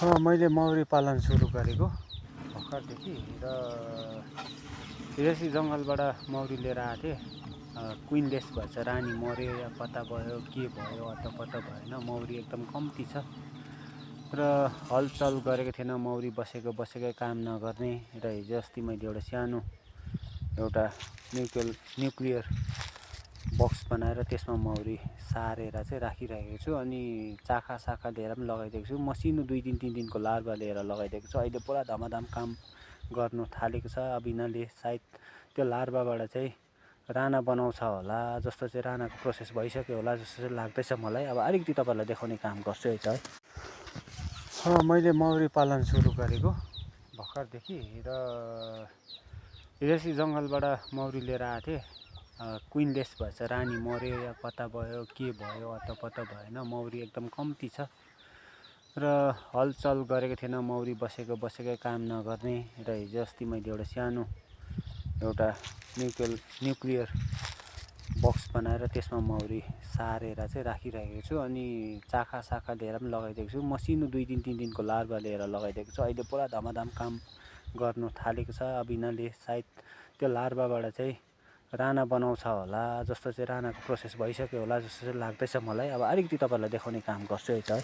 मैले मौरी पालन सुरु गरेको भर्खरदेखि र हिरासी जङ्गलबाट मौरी लिएर आएको थिएँ। क्विनलेस भएछ, रानी मऱ्यो या कता भयो के भयो अत्तपत्त भएन, मौरी एकदम कम्ती छ र हलचल गरेको थिएन। मौरी बसेकै काम नगर्ने र हिजो अस्ति मैले एउटा न्युक्लियर बक्स बनाएर त्यसमा मौरी सारेर चाहिँ राखिरहेको छु। अनि चाखा साखा लिएर पनि लगाइदिएको छु। मसिनो 2 दिन 3 दिनको लार्भा लिएर लगाइदिएको छु। अहिले पुरा धमाधम काम गर्नु थालेको छ। अब यिनीहरूले सायद त्यो लार्भाबाट चाहिँ राना बनाउँछ होला, जस्तो चाहिँ रानाको प्रोसेस भइसक्यो होला जस्तो चाहिँ लाग्दैछ मलाई। अब अलिकति तपाईँहरूलाई देखाउने काम गर्छु है त है। मैले मौरी पालन सुरु गरेको भर्खरदेखि र हिरासी जङ्गलबाट मौरी लिएर आएको थिएँ। क्विनलेस भएछ, रानी मऱ्यो या कता भयो के भयो अत्तपत्त भएन, मौरी एकदम कम्ती छ र हलचल गरेको थिएन। मौरी बसेकै काम नगर्ने र हिजो अस्ति मैले एउटा न्युक्लियर बक्स बनाएर त्यसमा मौरी सारेर चाहिँ राखिरहेको छु। अनि चाखा साखा लिएर पनि लगाइदिएको छु। मसिनो 2 दिन 3 दिनको लार्भा लिएर लगाइदिएको छु। अहिले पुरा धमाधम काम गर्नु थालेको छ। अब यिनीहरूले सायद त्यो लार्भाबाट चाहिँ राना बनाउँछ होला, जस्तो चाहिँ रानाको प्रोसेस भइसक्यो होला जस्तो चाहिँ लाग्दैछ मलाई। अब अलिकति तपाईँहरूलाई देखाउने काम गर्छु है त है।